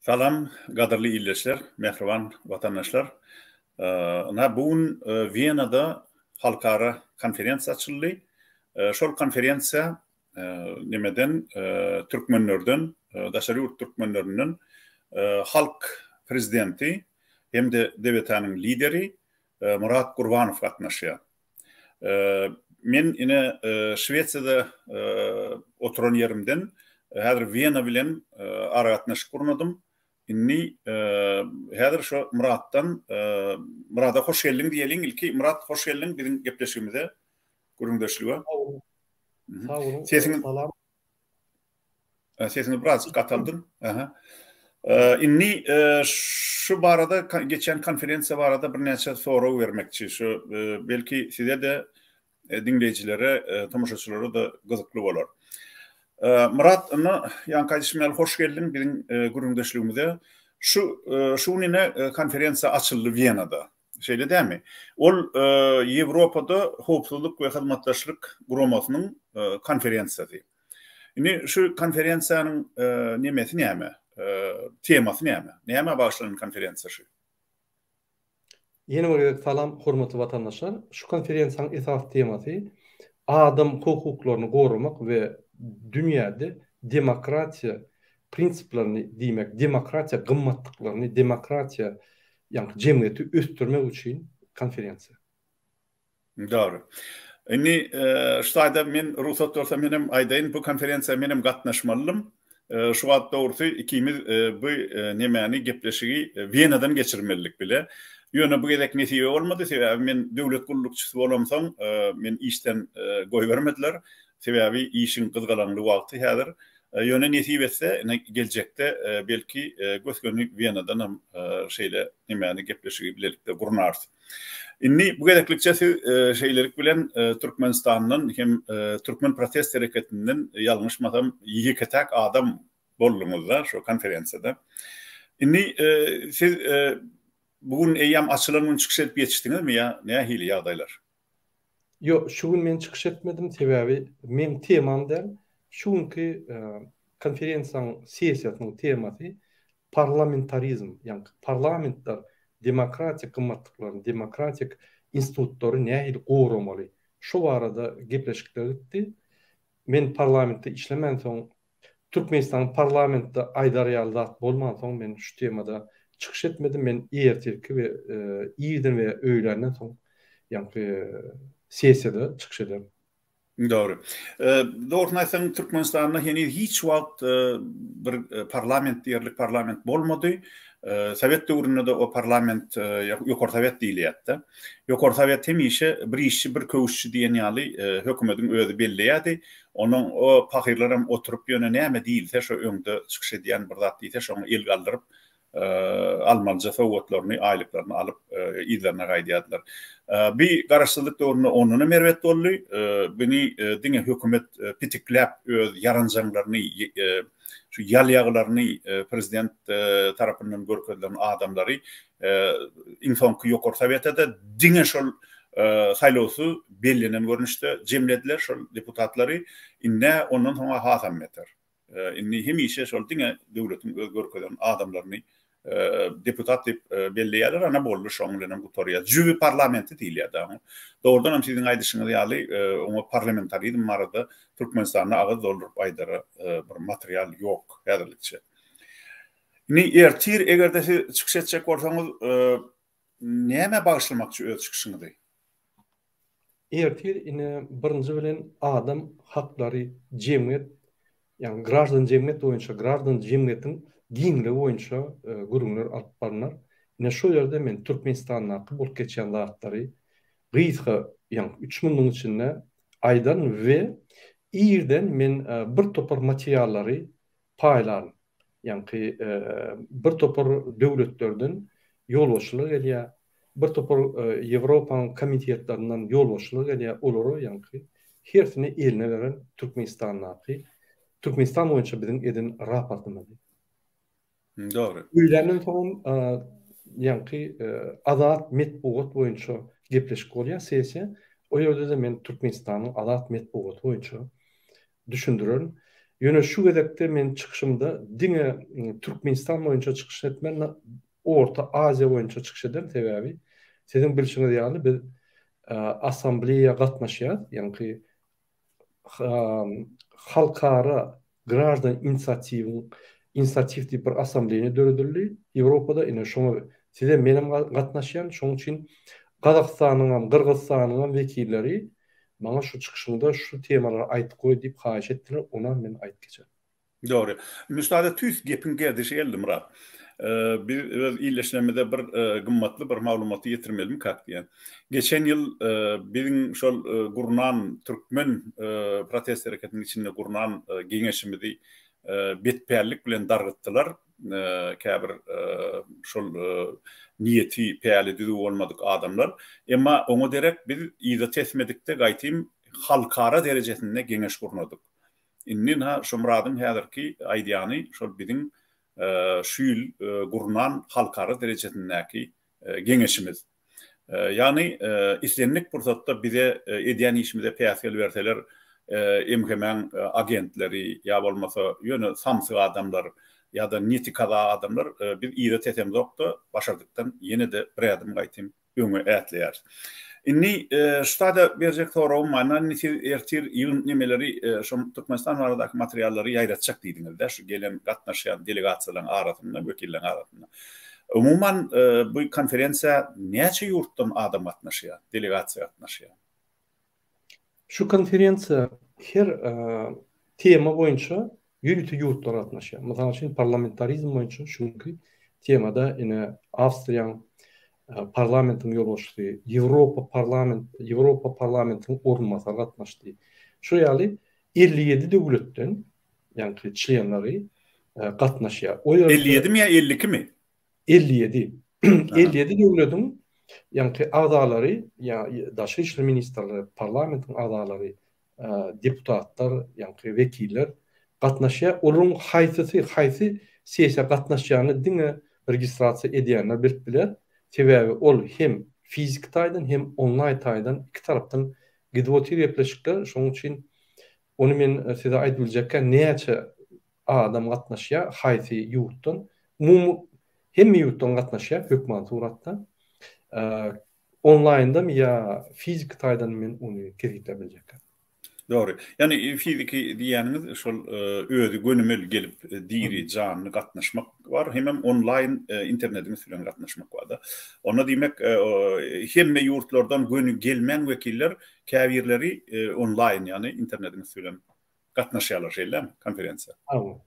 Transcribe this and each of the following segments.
Salam gadyrly ildeşler, mähriban watandaşlar. Ynha bu gün Wenada halkara konferensiýa açyldy. Şol konferensiýa nemeden türkmenlerden, daşary ýurt türkmenlerinden halk prezidenti hem-de DWT-niň lideri Myrat Gurbanow gatnaşýar. Men ine Şwesiýada oturan ýerimden häzir Wena bilen aragatnaşyk gurnadym. Indi häzir şo Myratdan Myrada hoş geldiň diýeliň ilki. Myrat hoş geldiň biziň gepleşigimize, gürrüňdeşlige. Sag boluň. Sag boluň. Sesiňiz Salam. Sesiňizi birazjyk gataldyň. Aha. Indi şu barada geçen konferensiýa barada birnäçe sorag bermekçi. Şu belki size-de diňleýjilere, tomaşaçylara-da gyzykly bolar. Myrat, indi ýaňky aýdyşym ýaly hoş geldiň biziň gürrüňdeşligimize. Şu şu gün ine konferensiýa açyldy Wenada. Şeýle dälmi? Ol Ýewropada Howpsuzlyk we Hyzmatdaşlyk Guramasynyň konferensiýasy. Indi şu konferensiýanyň nemesi näme? Temasy näme? Nämä bagyşlanan konferensiýa şu? Ýene bir gezek salam hormatly watandaşlar. Şu konferensiýanyň esasy temasy adam hukuklaryny goramak we dünýäde demokratiýa prinsiplerini diýmek demokratiýa gymmatlyklaryny demokratiýa ýagny jemgyýeti ösdürmek üçin konferensiýa. Dogry. Indi şu taýda men rugsat bolsa menem aýdaýyn, bu konferensiýa menem gatnaşmalydym. Şu wagt dogrusy ikimiz bu nemäni gepleşigi Wenadan geçirmelidik bile. Ýöne bu gezek nesibe bolmady, sebäbi men döwlet gullukçysy bolamsoň men işden goýbermediler. Sebäbi işiň gyzgalaňly wagty häzir. Ýöne nesip etse ine geljekde belki gös-göni Wenadanam şeýle nemäni gepleşigi bilelikde gurnarys. Indi bu gezeklikçe siz şeýlelik bilen Türkmenistandan hem türkmen protest hereketinden ýalňyşmasam ýeke-täk adam bolduňyzda şu konferensiýada. Indi siz bu gün eýýäm açylan gün çykyş edip ýetişdiňizmi ýa nähili ýagdaýlar? Ýok, şu gün men çykyş etmedim, sebäbi meň temam däl. Şu günki konferensiýanyň sessiýasynyň temasy parlamentarizm, ýagny parlamentler demokratik gymmatlyklaryny, demokratik institutlary nähili goramaly, şo barada gepleşikler gitdi. Men parlamentde işlemänsoň, Türkmenistanyň parlamentde aýdar ýaly zat bolmansoň men şu temada çykyş etmedim. Men ertirki we irden we öýländen soň ýaňky sessiýada çykyş ederin. Dogry. Dogrusyny aýtsaň, Türkmenistanda heniz hiç wagt bir parlament diýerlik parlament bolmady. Sowet döwründe-de o parlament Ýokary Sowet diýilýärdi-de. Ýokary Sowet hemişe bir işçi, bir köwüşçi diýen ýaly hökümediň özi belleýärdi. Onuň o pahyrlaram oturyp ýöne näme diýilse şo öňde çykyş edýän bir zat diýse şoňa el galdyryp almalyja sowgatlaryny, aýlyklaryny alyp yzlaryna gaýdýardylar. Bi garaşsyzlyk döwründe ondanam erbet boldy. Bini diňe hökümet pitikläp öz ýaranjaňlaryny, şu ýalýagylaryny prezident tarapyndan görkezilen adamlary iň soňky Ýokary Sowete-de diňe şol saýlawsyz bellenen görnüşde jemlediler şol deputatlary. Indi ondan soň-a hasam beter. Indi hemişe şol diňe döwletiň öz görkezen adamlaryny deputat diýip belleýärler, ana boldy şoň bilenem gutarýar. Jübi parlamenti diýilýär da oňa. Dogrudanam siziň aýdyşyňyz ýaly oňa parlamentarizm barada Türkmenistanda agyz dolduryp aýdara bir material ýok häzirlikçe. Indi ertir eger-de siz çykyş etjek bolsaňyz nämä bagyşlamakçy öz çykyşyňyzy? Ertir ine birinji bilen adam haklary jemgyýet ýagny graždan jemgyýet boýunça graždan jemgyýetiň giňligi boýunça gürrüňler alyp barynar. Ine şo ýerde men Türkmenistandaky bolup geçýän zatlary gysga ýagny üç munduň içinde aýdaryn we irden men bir topar materiallary paýlaryn. Ýaňky bir topar döwletlerden ýolbaşçylar gelýär, bir topar Ýewropanyň komitetlerinden ýolbaşçylar gelýär, olara ýaňky hersini eline beren Türkmenistandaky, Türkmenistan boýunça biziň eden raportymyzy. Dogry. Öýländen soňam ýaňky azat metbugat boýunça gepleşik bolýar, sessiýa. O ýerde-de men Türkmenistanyň azat metbugaty boýunça düşündirerin. Ýöne şu gezekde men çykyşymda diňe Türkmenistan boýunça çykyş etmän, Orta Aziýa boýunça çykyş ederin, sebäbi siziň bilşiňiz ýaly biz assambleýa gatnaşýarys, ýaňky halkara graždan inisiatiwiň inisiatiw diýip bir assambleýa döredildi Ýewropada, ine şoňa sizem menem gatnaşýan, şonuň üçin Gazagystanyňam, Gyrgyzystanyňam wekilleri maňa şu çykyşyňda şu temalary aýdyp goý diýip haýyş etdiler, onam men aýdyp geçerin. Dogry. Müsade tüýs gepiň gerdişi geldi Myrat. Biz öz ildeşlerimize bir gymmatly bir maglumaty ýetirmelimikak diýýän. Geçen ýyl biziň şol gurnan türkmen protest hereketiniň içinde gurnan geňeşimizi betpällik bilen dargytdylar. Käbir şol niýeti, päli düzüw bolmadyk adamlar. Emma oňa derek biz yza tesmedikde gaýtym halkara derejesinde geňeş gurnadyk. Indi ynha şu Myradyň häzirki aýdýany şol biziň şu ýyl gurnan halkara derejesindäki geňeşimiz. Ýagny islendik pursatda bize edýän işimize päsgel berseler MHM-iň agentleri ýa bolmasa ýöne samsyk adamlar ýa-da niýeti kaza adamlar biz yza tesemzok-da başardykdan ýene-de bir ädim gaýtym öňe ätleýäris. Indi şu taýda berjek soragym bar. Indi siz ertir ýygyn nemeleri şo Türkmenistan baradaky materiallary ýaýratjak diýdiňiz-dä, şu gelen gatnaşýan delegasiýalaryň arasynda, wekilleriň arasynda. Umuman bu konferensiýa näçe ýurtdan adam gatnaşýar, delegasiýa gatnaşýar? Şu konferensiýa her tema boýunça ýörite ýurtlar gatnaşýar. Mysal üçin, parlamentarizm boýunça şu günki temada ine Awstriýanyň parlamentiň ýolbaşçysy, Ýewropa parlament, Ýewropa parlamentiniň orunbasary gatnaşdy. Şu ýaly 57 döwletden, ýaňky çlenleri gatnaşýar. O ýerde 57 mi ýa 52 mi? 57. 57 döwletiň ýaňky agzalary, ýa daşary işler ministrleri, parlamentiň agzalary, deputatlar, ýaňky wekiller gatnaşýar. Olaryň haýsysy haýsy sessiýa gatnaşýanyny diňe registrasiýa edýänler bilip biler. Sebäbi ol hem fiziki taýdan, hem onlaýn taýdan iki tarapdan gidip otyr gepleşikler. Şonuň üçin ony men size aýdyp biljekkä näçe adam gatnaşýar, haýsy ýurtdan. Umumy hemme ýurtdan gatnaşýar hökman suratda. Onlaýndamy ýa fiziki taýdanmy men ony kesgitläp biljekkä. Dogry. Ýagny fiziki diýýäniňiz şol özi gönümel gelip diri, janly gatnaşmak bar, hemem onlaýn internediň üsti bilen gatnaşmak bar-da. Onda diýmek hemme ýurtlardan göni gelmän wekiller käbirleri onlaýn, ýagny internediň üsti bilen Gatnaşýarlar şeýlemi konferensiýa? Hawa.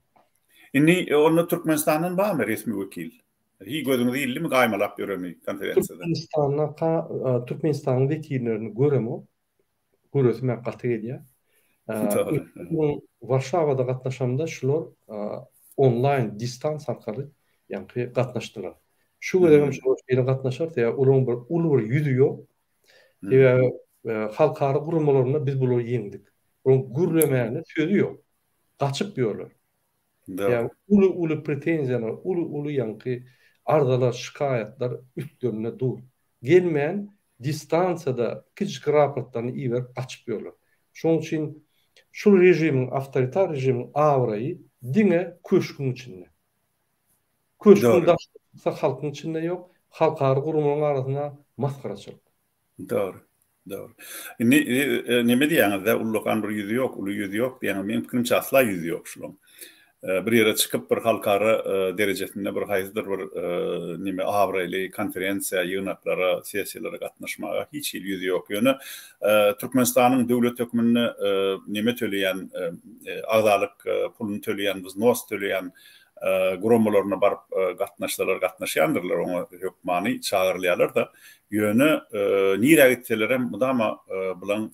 Indi onda Türkmenistandan barmy resmi wekil? Hiý gözüňiz ildimi gaýmalap ýöreni konferensiýada? Türkmenistandaka Türkmenistanyň wekillerini göremok. Göresim gaty gelýär. Dogry. Warşawada gatnaşamda şular onlaýn distans arkaly ýaňky gatnaşdylar. Şu gezegem şular şeýle gatnaşar, sebäbi olaryň bir uly bir ýüzi ýok. Sebäbi halkara guramalarynda biz bulary ýeňdik. Onuň gürlemäne sözi ýok. Gaçyp ýörler. Ýa uly-uly pretenziýalar, uly-uly ýaňky arzalar, şikaýatlar üstlerinde dur. Gelmän distansiýada kiçijik raportlaryny iberip gaçyp ýörler. Şonuň üçin şul režimiň, awtoritar režimiň abraýy diňe köşgüň içinde. Köşgüň daşynda çyksa halkyň içinde ýok, halkara guramalaryň arasynda masgaraçylyk. Dogry. Dogry. Indi neme diýýäňiz-dä, ullakan bir ýüzi ýok, uly ýüzi ýok diýýäňiz. Meniň pikirimçe asla ýüzi ýok şulaň. Bir ýere çykyp bir halkara derejesinde bir haýsydyr bir neme abraýly konferensiýa, ýygnaklara, sessiýalara gatnaşmaga hiç hili ýüzi ýok. Ýöne Türkmenistanyň döwlet hökmünde neme töleýän, agzalyk puluny töleýän, wznos töleýän guramalaryna baryp gatnaşsalar gatnaşýandyrlar, oňa hökmany çagyrylýarlar-da. Ýöne nirä gitselerem mydama bulaň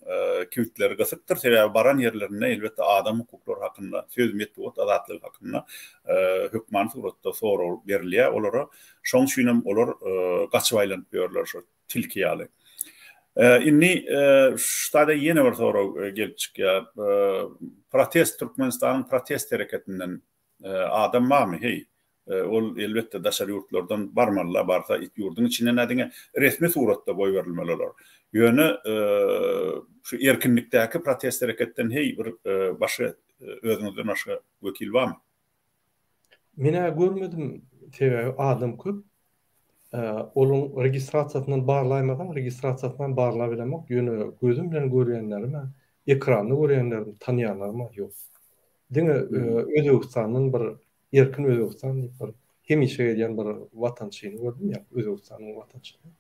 kibitleri gysykdyr, sebäbi baran ýerlerinde elbetde adam hukuklary hakynda, söz, metbugat azatlygy hakynda hökmany suratda sorag berilýär olara. Şoň üçinem olar gaçyp aýlanyp ýörler şo tilki ýaly. Indi şu taýda ýene bir sorag gelip çykýar. Protest Türkmenistanyň protest hereketinden Adam barmy, heý? Ol, elbetde, daşary ýurtlardan barmaly-la, barsa, ýurduň içinden-ä diňe resmi suratda goýberilmeli olar. Ýöne şu erkinlikdäki protest hereketden, heý, bir başga. Özüňizden başga wekil barmy? Men-ä görmedim, sebäbi adam köp. Olaň registrasiýasyndan barlaýmasaň, registrasiýasynam barlabilemok, ýöne gözüm bilen görýänlerim-ä, ekranda görýänlerim, tanýanlarym-a ýok. Diňe Özbegistandan bir Erkin Özbegistan diýip bir hemişe gelýän bir watançyny gördüm, ýa Özbegistanyň watançysyny.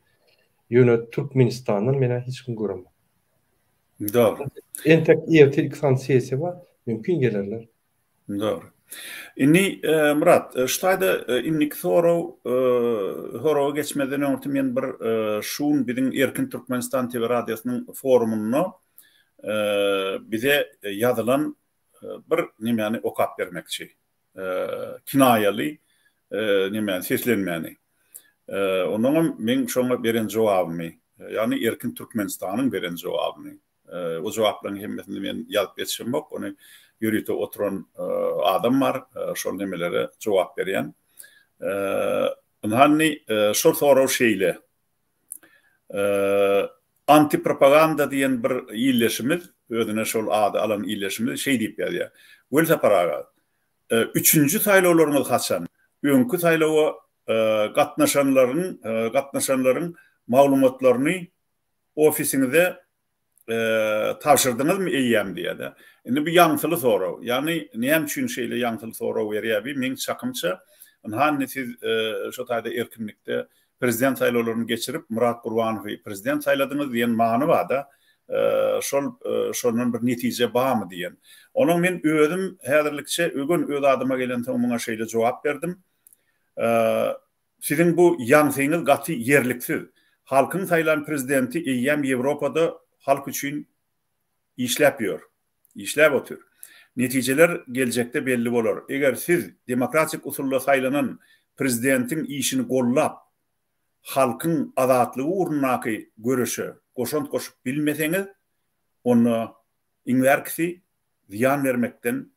Ýöne Türkmenistandan men-ä hiç kim göremok. Dogry. Entek ertir iki sany sessiýa bar, mümkin gelerler. Dogry. Indi Myrat, şu taýda indiki sorag, soraga geçmezden öňürti men bir şu gün biziň Erkin Türkmenistan TV radiosynyň forumynda bize ýazylan bir nemäni okap bermekçi. Kinaýaly nemäni, seslenmäni. Onnoňam meň şoňa beren jogabymy, ýagny Erkin Türkmenistanyň beren jogabyny. O jogaplaryň hemmesini men ýazyp ýetişemok. Ony ýörite oturan adam bar, şol nemelere jogap berýän. Ynha indi şol sorag şeýle. Antipropaganda diýen bir ildeşimiz, özüne şol ady alan ildeşimiz şeý diýip ýazýar. Welsapar aga, üçünji saýlawlaryňyz haçan? Öňki saýlawa gatnaşanlaryň gatnaşanlaryň maglumatlaryny ofisiňize tabşyrdyňyzmy eýýäm diýýär-de. Indi bu ýaňsyly sorag. Ýagny näme üçin şeýle ýaňsyly sorag berýär bi? Meň çakymça, ynha indi siz şo taýda erkinlikde prezident saýlawlaryny geçirip, Myrat Gurbanowy prezident saýladyňyz diýen many bar-da. Şol şondan bir netije barmy diýen. Onuň men özüm häzirlikçe ögen öz adyma gelensoň muňa şeýle jogap berdim. Siziň bu ýaňsyňyz gaty ýerliksiz. Halkyň saýlan prezidenti eýýäm Ýewropada halk üçin işläp ýör. Işläp otyr. Netijeler geljekde belli bolar. Eger siz demokratik usulda saýlanan prezidentiň işini gollap, halkyň azatlygy ugrundaky göreşe goşant goşup bilmeseňiz, onda iň bärkisi zyýan bermekden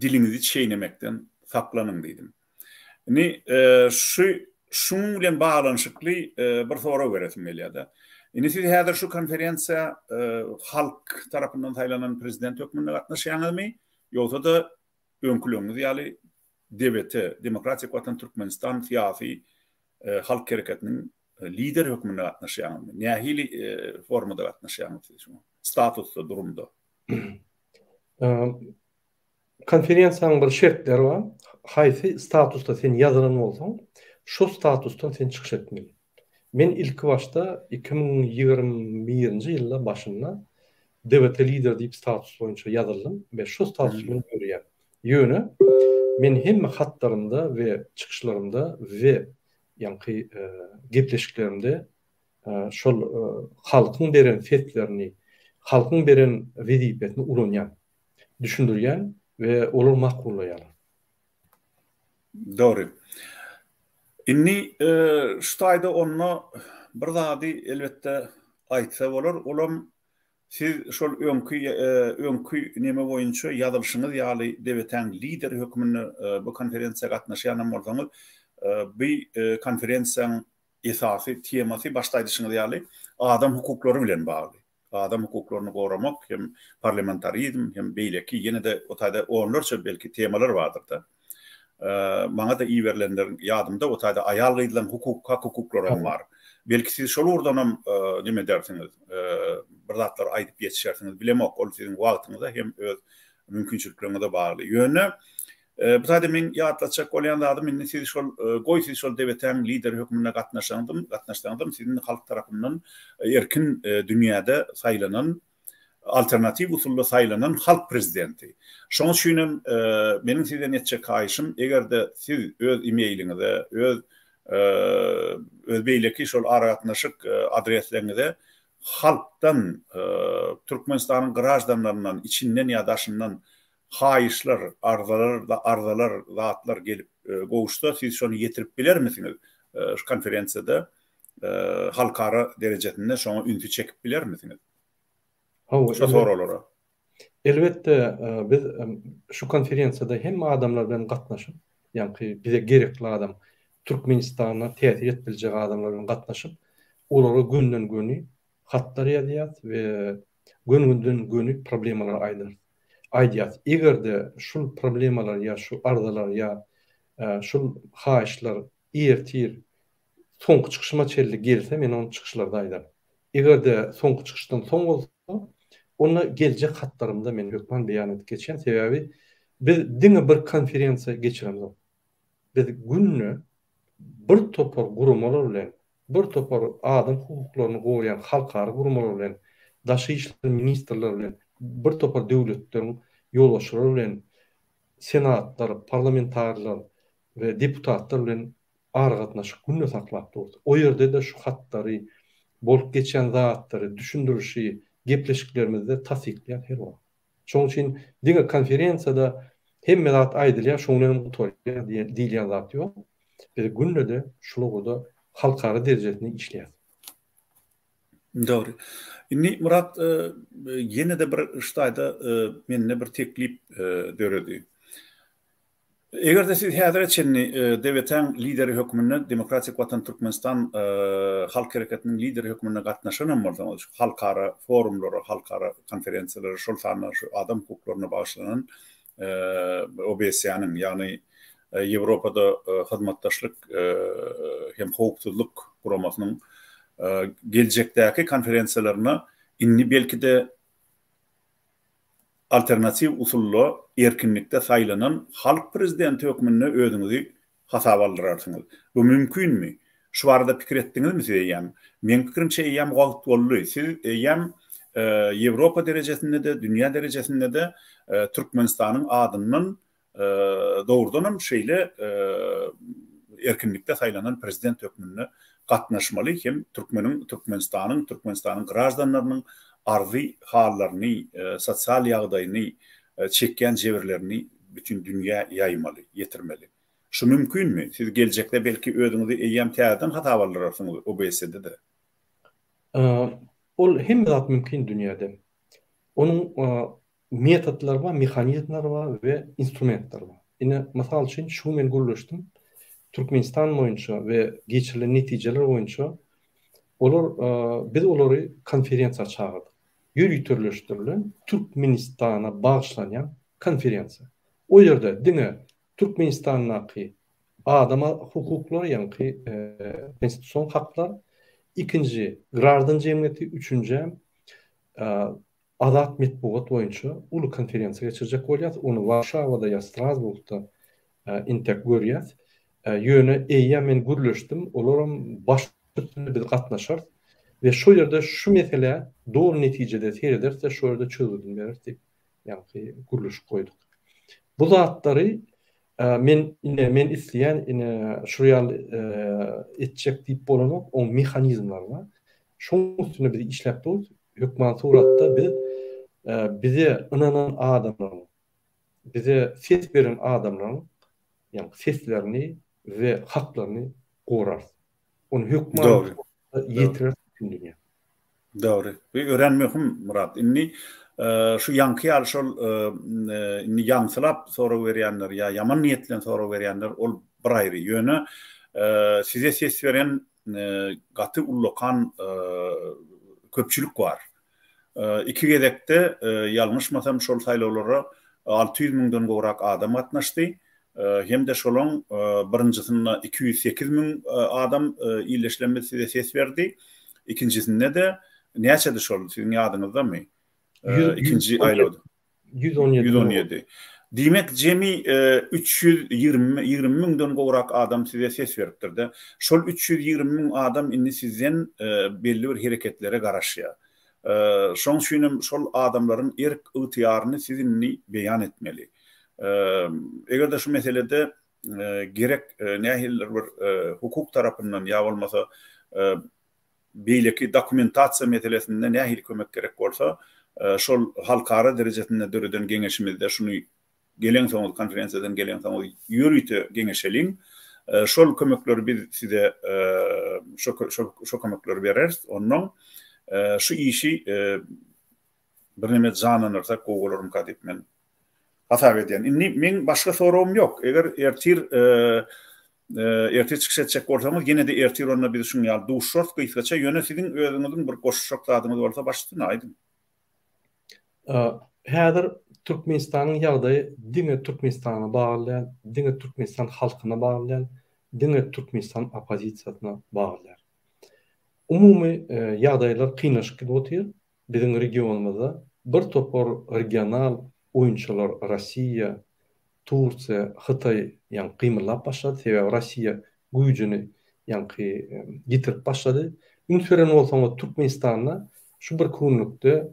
diliňizi çeýnemekden saklanyň diýdim. Indi şu şunuň bilen baglanyşykly bir sorag beresim gelýär-de. Indi siz häzir şu konferensiýa halk tarapyndan saýlanan prezident hökmünde gatnaşýaňyzmy, ýogsa-da öňküleňiz ýaly DWT, Demokratik Watan Türkmenistan syýasy halk hereketiniň lideri hökmünde gatnaşýaňyzmy? Nähili formada gatnaşýaňyz siz şuňa? Statusda, durumda? Konferensiýanyň bir şertleri bar. Haýsy statusda sen ýazylan bolsaň, şo statusdan sen çykyş etmeli. Men ilki başda 2021-nji ýylda başynda DWT lider diýip status boýunça ýazyldym we şo status bilen ýörýän. Ýöne men hemme hatlarymda we çykyşlarymda we ýaňky gepleşiklerimde şol halkyň beren seslerini, halkyň beren wezipesini ulanýan, düşündirýän we olar makullaýarlar. Dogry. Indi şu taýda onda bir zady elbetde aýtsa bolar, olam siz şol öňki öňki neme boýunça ýazylyşyňyz ýaly DWT-niň lideri hökmünde bu konferensiýa gatnaşýanam bolsaňyz, bu konferensiýaň esasy temasy başda aýdyşyňyz ýaly adam hukuklary bilen bagly. Adam hukuklaryny goramak hem parlamentarizm hem beýleki ýene-de o taýda onlarça belki temalar bardyr-da. Maňa-da iberilenler ýadymda o taýda aýal-gyzlaryň hukuk hak-hukuklaram bar. Belki siz şol ugurdanam neme edersiňiz, bir zatlar aýdyp ýetişersiňiz bilemok ol siziň wagtyňyza hem öz mümkinçilikleriňize bagly. Ýöne Bu taýda meň ýatlatjak bolýan zadym indi siz şol goý siz şol DWT-niň lideri hökmünde gatnaşaňdym, gatnaşsaňyzam siz indi halk tarapyndan erkin dünýäde saýlanan alternatiw usulda saýlanan halk prezidenti. Şoň üçin hem meniň sizden etjek haýyşym eger-de siz öz e-mailiňize, öz öz beýleki şol aragatnaşyk adresleriňize halkdan Türkmenistanyň graždanlaryndan içinden ýa daşyndan haýyşlar, arzalar, arzalar, zatlar gelip gowuşsa, siz şony ýetirip bilermisiňiz? Şu konferensiýada halkara derejesinde şoňa ünsi çekip bilermisiňiz? Hawa, Şo soraglara. Elbetde, biz şu konferensiýada hemme adamlar bilen gatnaşyp, ýaňky bize gerekli adam, Türkmenistana täsir edip biljek adamlar bilen gatnaşyp, olara gönden-göni hatlar ýazýas we göni-gönden göni problemalary aýdarys. aýdýas, eger-de şul problemalar ýa şu arzalar ýa şul haýyşlar ertir soňky çykyşyma çenli gelse men ony çykyşlarda aýdaryn. Eger-de soňky çykyşdan soň bolsa, onda geljek hatlarymda men hökman beýan edip geçýän, sebäbi biz diňe bir konferensiýa geçiremzok. Biz günde bir topar guramalar bilen, bir topar adam hukuklaryny goraýan halkara guramalar bilen, daşary işler ministrleri bilen, bir topar döwletleriň ýolbaşçylary bilen, senatlar, parlamentariler we deputatlar bilen aragatnaşyk günde saklap durdy. O ýerde-de şu hatlary, bolup geçýän zatlary, düşündirişi gepleşiklerimizde tassyklaýar her wagt. Şonuň üçin diňe konferensiýada hemme zat aýdylýar, şoň bilenem gutarýar diýilýän zat ýok. Biz günde-de şul ugurda halkara derejesinde işleýäris. Dogry. Indi Myrat ýene-de bir şu taýda mende bir teklip döredi. Eger-de siz häzire çenli DWT-niň lideri hökmünde, Demokratik Watan Türkmenistan halk hereketiniň lideri hökmünde gatnaşanam bolsaňyz, şu halkara forumlara, halkara konferensiýalara, şol sanda şu adam hukuklaryna bagyşlanan OBSE-niň, ýagny Ýewropada hyzmatdaşlyk hem howpsuzlyk guramasynyň geljekdäki konferensiýalaryna indi belki-de Alternatiw usulda erkinlikde saýlanan halk prezidenti hökmünde özüňizi hasaba aldyrarsyňyz. Bu mümkinmi? Şu barada pikir etdiňizmi siz eýýäm? Meň pikirimçe eýýäm wagt boldy. Siz eýýäm Ýewropa derejesinde-de, dünýä derejesinde-de Türkmenistanyň adyndan Dogrudanam şeýle erkinlikde saýlanan prezident hökmünde gatnaşmaly hem türkmeniň, Türkmenistanyň, Türkmenistanyň graždanlarynyň arzy hallaryny, sosial ýagdaýyny, çekýän jebirlerini bütin dünýä ýaýmaly, ýetirmeli. Şu mümkinmi? Siz geljekde belki özüňizi eýýäm täzeden hasaba aldyrarsyňyz OBSE-de-de. Ol hemme zat mümkin dünýäde. Onuň Metodlar bar, mehanizmler bar we instrumentler bar. Ine, mysal üçin, şu gün men gürleşdim. Türkmenistan boýunça we geçirilen netijeler boýunça olar, biz olary konferensiýa çagyrdyk. Ýöriteleşdirilen Türkmenistana bagyşlanýan konferensiýa. O ýerde diňe Türkmenistandaky adam hukuklary, ýaňky konstitusion haklar, ikinji graždan jemgyýeti, üçünjem Azat metbugat boýunça uly konferensiýa geçirjek bolýas. Ony Warşawada ýa Strasburgda intek görýäs. Ýöne eýýäm men gürleşdim, olaram baş üstüne biz gatnaşarys we şo ýerde şu meselä doly netijede serederis-de şo ýerde çözgüdini bereris diýip, ýaňky gürleşip goýduk. Bu zatlary men ine men isleýän ine şu ýaly etjek diýip bolanok, oň mehanizmleri bar. Şoň üstünde biz işläp durus. Hökman suratda biz bize ynanan adamlaryň, bize ses beren adamlaryň ýagny seslerini we haklaryny gorarys. Ony hökman ýetireris bütin dünýä. Dogry. Bu örän möhüm Myrat. Indi şu ýaňky ýaly şol indi ýaňsylap sorag berýänler ýa ýaman niýet bilen sorag berýänler ol bir aýry. Ýöne size ses beren gaty ullakan köpçülik bar. Iki gezekde ýalňyşmasam şol saýlawlara 600 müňden gowrak adam gatnaşdy. Hem-de şolaň birinjisinde 208 müň adam ildeşlerimiz size ses berdi. Ikinjisinde-de näçedi şol siziň ýadyňyzdamy? Ikinji aýlawda. 117. 117. Diýmek, jemi 320 müňden gowrak adam size ses beripdir-de. Şol 320 müň adam indi sizden belli bir hereketlere garaşýar. Şoň üçin hem şol adamlaryň erk-ygtyýaryny siz indi beýan etmeli. Eger-de şu meselede gerek nähilidir bir hukuk tarapyndan ýa bolmasa beýleki dokumentasiýa meselesinde nähili kömek gerek bolsa, şol halkara derejesinde döreden geňeşimizde şuny geleňsoňyz, konferensiýadan geleňsoňyz ýörite geňeşeliň. Şol kömekleri biz size şo kömekleri bereris. Onnoň şu işi birneme janlandyrsak gowy bolarmyka diýip men hasap edýän. Indi meň başga soragym ýok. Eger ertir ertir çykyş etjek bolsaňyz, ýene-de ertir onda biz şuň ýaly duşuşarys gysgaça. Ýöne siziň özüňiziň bir goşjak zadyňyz bolsa baş üstüne aýdyň. Häzir. Türkmenistanyň ýagdaýy diňe Türkmenistana bagly däl, diňe Türkmenistan halkyna bagly däl, diňe Türkmenistan oppozisiýasyna bagly däl. Umumy ýagdaýlar kynlaşyp gidip otyr. Biziň regionymyzda bir topar regional oýunçylar Rossiýa, Tursiýa, Hytaý ýaňky gymyldap başlady. Sebäbi Rossiýa güýjüni ýaňky ýitirip başlady. Üns beren bolsaňyz Türkmenistanda şu birki günlükde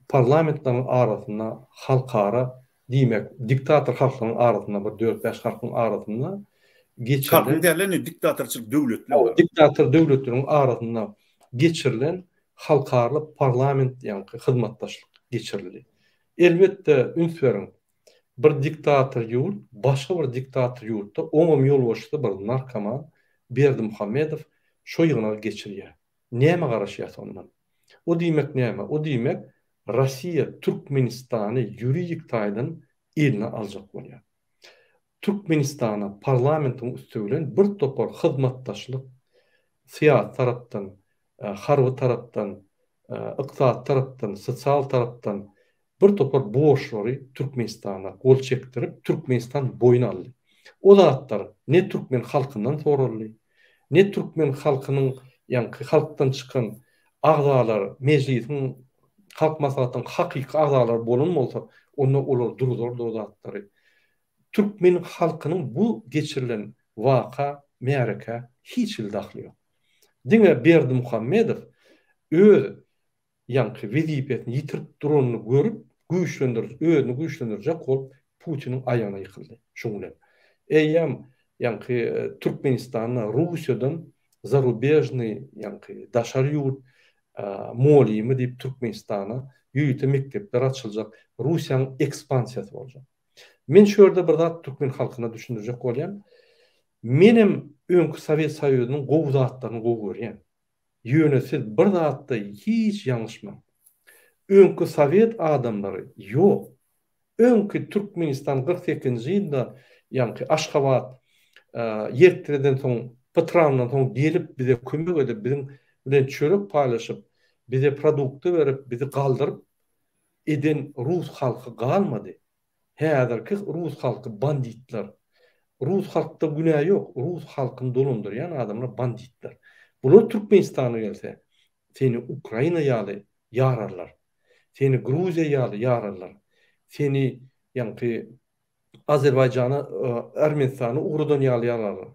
parlamentleriň arasynda halkara diýmek diktator halklaryň arasynda bir dört-bäş halkyň arasynda geçirilen Halkyň däl indi diktatorçylyk döwletleriň. Diktator döwletleriň arasynda geçirilen halkara parlament ýaňky hyzmatdaşlyk geçirildi. Elbetde üns beriň bir diktator ýurt başga bir diktator ýurtda oňam ýolbaşçysy bir narkoman Berdimuhamedow şo ýygnagy geçirýär. Näme garaşýas ondan? O diýmek näme? O diýmek Rossiýa Türkmenistany ýuridik taýdan eline aljak bolýar. Türkmenistana parlamentiň üsti bilen bir topar hyzmatdaşlyk, syýasy tarapdan, harby tarapdan, ykdysady tarapdan, sosial tarapdan bir topar borçlary Türkmenistana gol çekdirip, Türkmenistan boýun aldy. O zatlar ne türkmen halkyndan soraldy, ne türkmen halkynyň ýaňky halkdan çykan agzalar, Mejlisiň, Halk Maslahatynyň hakyky agzalary bolan bolsa, onda olar duruzardy o zatlary. Türkmen halkynyň bu geçirilen waka, märekä hiç hili dahly ýok. Diňe Berdimuhamedow öz ýaňky wezipesini ýitirip duranyny görüp, güýçlendir, özüni güýçlendirjek bolup Putiniň aýagyna ýykyldy. Şuň bilen. Eýýäm ýaňky Türkmenistanda Russiýadan zarubežnyý ýaňky daşary ýurt molymy diýip Türkmenistana ýörite mekdepler açyljak, Russiýanyň ekspansiýasy boljak. Men şu ýerde bir zat türkmen halkyna düşündirjek bolýan. Menem öňki Sowet Soýuzynyň gowy zatlaryny gowy görýän. Ýöne siz bir zatda hiç ýalňyşmaň. Öňki sowet adamlary ýok. Öňki Türkmenistan 48-nji ýylda ýaňky Aşgabat ýertitreden soň pytrandan soň gelip bize kömek edip biziň bilen çörek paýlaşyp bize produkty berip bizi galdyryp eden rus halky galmady. Häzirki rus halky banditler. Rus halkda günä ýok, rus halkyny dolandyrýan adamlar banditler. Bular Türkmenistana gelse, seni Ukraina ýaly ýararlar. Seni Gruziýa ýaly ýararlar. Seni ýaňky Azerbaýjana, Ermenistana ugradan ýaly ýararlar.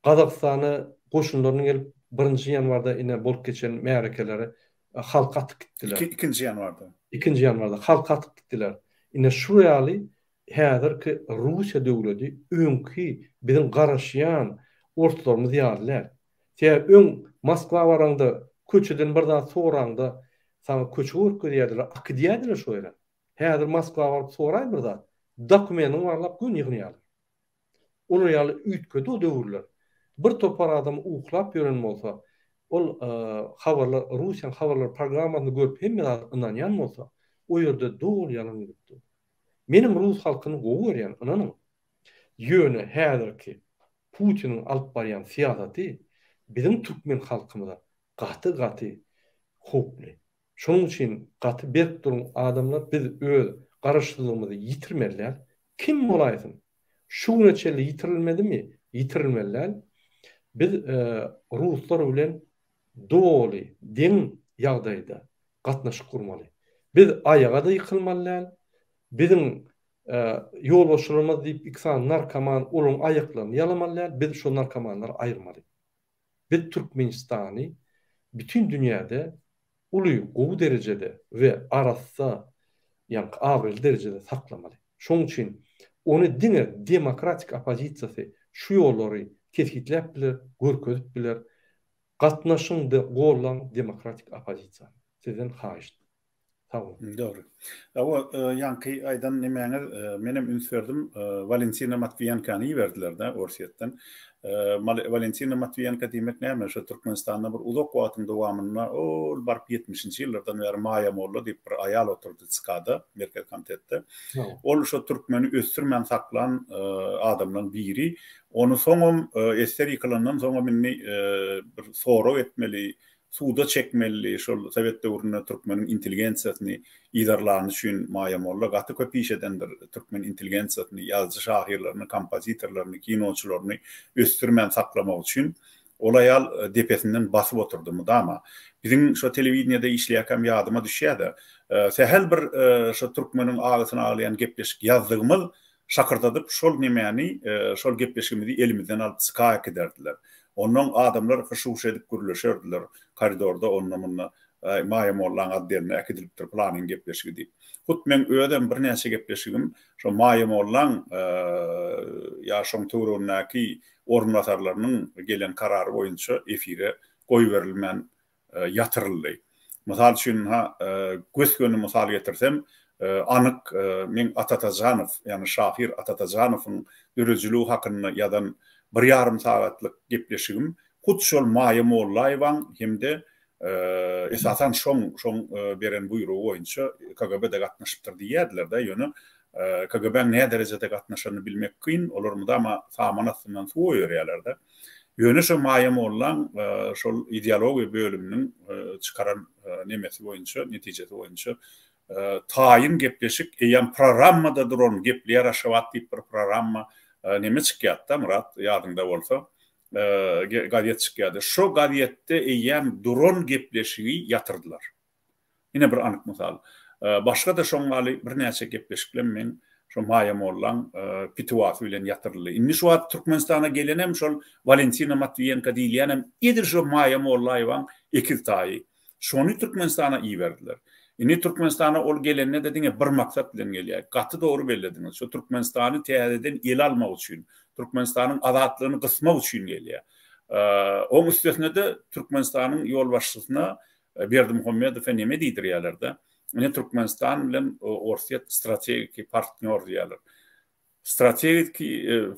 Gazagystana goşunlaryny gelip birinji ýanwarda ine bolup geçen märekelere halky atyp gitdiler. Ikinji ýanwarda. Ikinji ýanwarda halky atyp gitdiler. Ine şu ýaly häzirki Russiýa döwledi öňki biziň garaşýan orslarymyz ýaly däl. Sebäbi öň Moskwa baraňda köçeden bir zat soraňda saňa köçe görkezýärdiler, akidýärdiler şo ýere. Häzir Moskwa baryp soraý bir zat, dokumentiňi barlap göni ýygnaýarlar. Olar ýaly üýtgedi o döwürler. Bir topar adam uklap ýören bolsa, ol habarlar Russiýanyň habarlar programmasyny görüp hemme zada ynanýan bolsa, o ýerde doly ýalan gidip dur. Menem rus halkyny gowy görýän, ynanyň. Ýöne häzirki Putiniň alyp barýan syýasaty biziň türkmen halkymyza gaty gaty howply. Şonuň üçin gaty berk duruň adamlar biz öz garaşsyzlygymyzy ýitirmeli däl. Kim bolaýsyn. Şu güne çenli ýitirilmedimi? Ýitirilmeli däl. Biz ruslar bilen doly deň ýagdaýda gatnaşyk gurmaly. Biz aýaga-da ýykylmaly däl. Biziň ýolbaşçylarymyz diýip iki sany narkoman olaryň aýaklaryny ýalamaly däl. Biz şol narkomanlary aýyrmaly. Biz Türkmenistany bütin dünýäde uly, gowy derejede we arassa, ýaňky abraýly derejede saklamaly. Şonuň üçin ony diňe demokratik oppozisiýasy şu ýollary kesgitläp biler, görkezip biler. Gatnaşyň-da gollaň demokratik oppozisiýany. Sizden haýyşt. Sag boluň. Dogry. Hawa, ýaňky aýdan nemäňiz, menem üns berdim, Walentina Matwiýenkany iberdiler-dä Orsýetden. Walentina Matwiýenko diýmek näme? Şo Türkmenistanda bir uzak wagtyň dowamynda, ol baryp ýetmişinji ýyllardan bäri Maýa molla diýip bir aýal oturdy ÇK-da, Merkezi komitetde. Ol şo türkmeni ösdürmän saklan adamlaryň biri. Ony soňam, esser ýykylandan soňam indi bir sorag etmeli, Suda çekmelidi. Şol sowet döwründe türkmeniň intelligensiýasyny yzarlany üçin Maýa molla gaty köp iş edendir. Türkmen intelligensiýasyny, ýazyjy-şahyrlaryny, kompozitorlaryny, kinoçylaryny ösdürmän saklamak üçin ol aýal depesinden basyp oturdy mydama. Biziň şo telewideniýede işleýärkäm ýadyma düşýär-de, sähel bir şo türkmeniň agysyny aglaýan gepleşik ýazdygymyz Şakyrdadyp şol nemäni, şol gepleşigimizi elimizden alyp çyka äkiderdiler. Onnoň adamlar hyş-huş edip gürleşerdiler koridorda onda-munda, Äý, Maýa mollaň otdeline äkidilipdir pylanyň gepleşigi diýip. Hut meň özem birnäçe gepleşigim şo Maýa mollaň ýa şoň töweregindäki orunbasarlarynyň gelen karary boýunça efire goýberilmän ýatyryldy. Mysal üçin, ynha, gös-göni mysal getirsem, anyk meň Ata Atajanow, ýagny şahyr Ata Atajanowyň döredijiligi hakynda ýazan bir ýarym sagatlyk gepleşigim hut şol Maýa Mollaýewaň hem-de esasan şoň, şoň beren buýrugy boýunça KGB-de gatnaşypdyr diýýärdiler-de, ýöne KGB-niň näderejede gatnaşanyny bilmek kyn, olar mydama saman astyndan suw goýberýärler-de. Ýöne şo Maýa mollaň şol ideologiýa bölüminiň çykaran nemesi boýunça, netijesi boýunça taýyn gepleşik eýýäm programmada duran Gepleýär Aşgabat diýip bir programma neme çykýardy-da Myrat, ýadyňda bolsa, gazet çykýardy. Şo gazetde eýýäm duran gepleşigi ýatyrdylar. Ine bir anyk mysal. Başga-da şoň ýaly birnäçe gepleşiklem meň şo Maýa mollaň pitiwasy bilen ýatyryldy. Indi şu wagt Türkmenistana gelenem şol Walentina Matwiýenko diýilýänem edil şo Maýa Mollaýewaň ekiz taýy. Şony Türkmenistana iberdiler. Indi Türkmenistana ol gelende-de diňe bir maksat bilen gelýär. Gaty dogry bellediňiz. Şo Türkmenistany täzeden ele almak üçin, Türkmenistanyň azatlygyny gysmak üçin gelýär. Oň üstesine-de Türkmenistanyň ýolbaşçysyna Berdimuhamedowa neme diýdirýärler-de, ine Türkmenistan bilen Orsýet strategiki partnýor diýýärler. Strategiki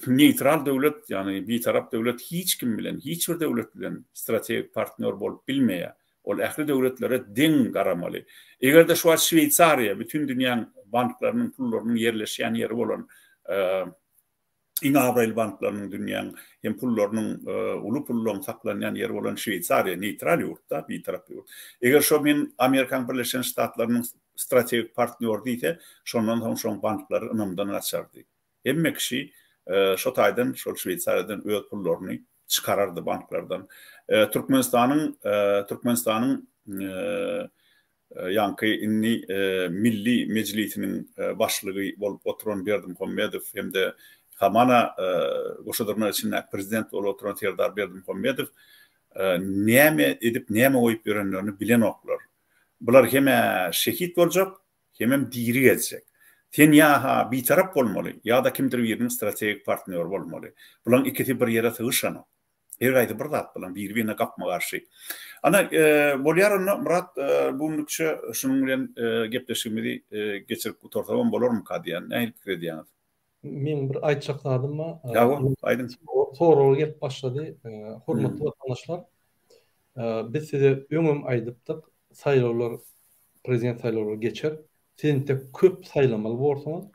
neýtral döwlet, ýagny bitarap döwlet hiç kim bilen, hiç bir döwlet bilen strategik partnýor bolup bilmeýär. Ol ähli döwletlere deň garamaly. Eger-de şu wagt Şweýsariýa bütin dünýäň banklarynyň pullarynyň ýerleşýän ýeri bolan Iň abraýly banklarynyň dünýäň hem pullarynyň uly pullaryň saklanýan ýeri bolan Şweýsariýa neýtral ýurt-da, bitarap ýurt. Eger şo men Amerikanyň Birleşen Ştatlarynyň strategik partnýory diýse, şondan soň şoň banklary ynamdan gaçardy. Hemme kişi şo taýdan şol Şweýsariýadan öz pullaryny çykarardy banklardan. Türkmenistanyň Türkmenistanyň Ýaňky indi Milli Mejlisiniň başlygy bolup oturan Berdimuhamedow hem-de hamana goşa dyrnak içindäki prezident bolup oturan Serdar Berdimuhamedow näme edip, näme goýup ýörenlerini bilenoklar. Bular hem-ä şehit boljak, hemem diri gezjek. Sen ýa-ha bitarap bolmaly, ýa-da kimdir biriniň strategik partnýory bolmaly. Bulaň ikisi bir ýere sygyşanok. Her gaýsy bir zat bilen biri-birine gapma-garşy. Ana, bolýar onda, Myrat, bu günlükçe şunuň bilen gepleşigimizi geçirip gutarsagam bolarmyka diýýän. Nähili pikir edýäňiz? Meň bir aýtjak zadym bar. Hawa, aýdyň. Soraglar gelip başlady. Hormatly watandaşlar, biz size öňem aýdypdyk, saýlawlar, prezident saýlawlary geçer. Siz entek köp saýlamaly borsuňyz.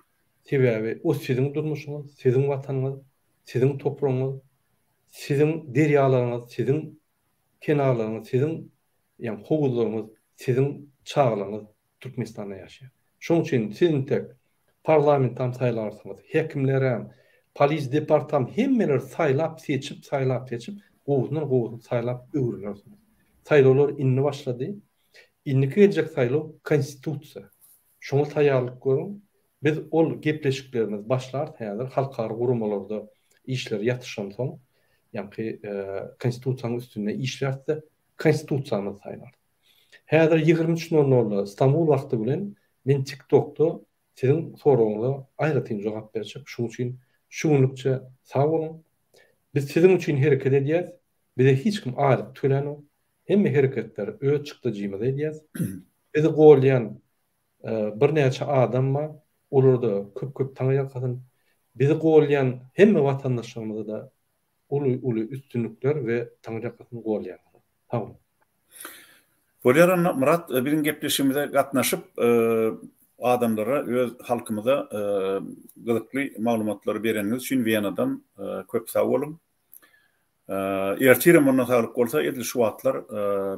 Sebäbi o siziň durmuşyňyz, siziň watanyňyz, siziň topragyňyz, siziň derýalaryňyz, siziň kenarlaryňyz, siziň ýagny howuzlaryňyz, siziň çagalaryňyz Türkmenistanda ýaşaýar. Şonuň üçin siz intek parlamentam saýlarsyňyz, häkimlerem, polis departam hemmeleri saýlap seçip, saýlap seçip, gowusyndan gowusyny saýlap öwrenersiňiz. Saýlawlar indi başlady. Indiki geljek saýlaw konstitusiýa. Şoňa taýýarlyk görüň. Biz ol gepleşiklerimizi başlarys häzir halkara guramalarda işler ýatyşansoň, ýaňky Konstitusiýanyň üstünde işläris-de, Konstitusiýamyzy saýlarys. Häzir 23 nol nolda Stambul wagty bilen men TikTokda siziň soragyňyza aýratyn jogap berjek. Şuň üçin şu günlükçe sag boluň. Biz siziň üçin hereket edýäs. Bize hiç kim aýlyk tölänok. Hemme hereketleri öz çykdajymyza edýäs. Bizi golýan birnäçe adam bar. Olara-da köp-köp taňryýalkasyn. Bizi golýan hemme watandaşlarymyza-da uly-uly üstünlikler we taňryýalkasyn golýanlara. Sag boluň. Bolýar onda Myrat biziň gepleşigimize gatnaşyp adamlara öz halkymyza gyzykly maglumatlary bereniňiz üçin Wenadan köp sag boluň. Ertirem onda saglyk bolsa edil şu wagtlar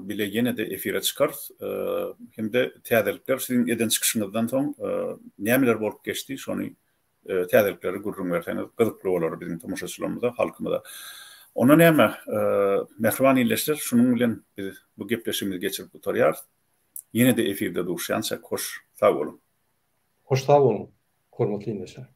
bile ýene-de efire çykarys. Hem-de täzelikler siziň eden çykyşyňyzdan soň nämeler bolup geçdi şony täzelikleri gürrüň berseňiz gyzykly bolar biziň tomaşaçylarymyza, halkymyza. Onda näme, mähriban ildeşler şunuň bilen biz bu gepleşigimizi geçirip gutarýarys. Ýene-de efirde duşýançak hoş sag boluň. Hoş sag boluň, hormatly ildeşler.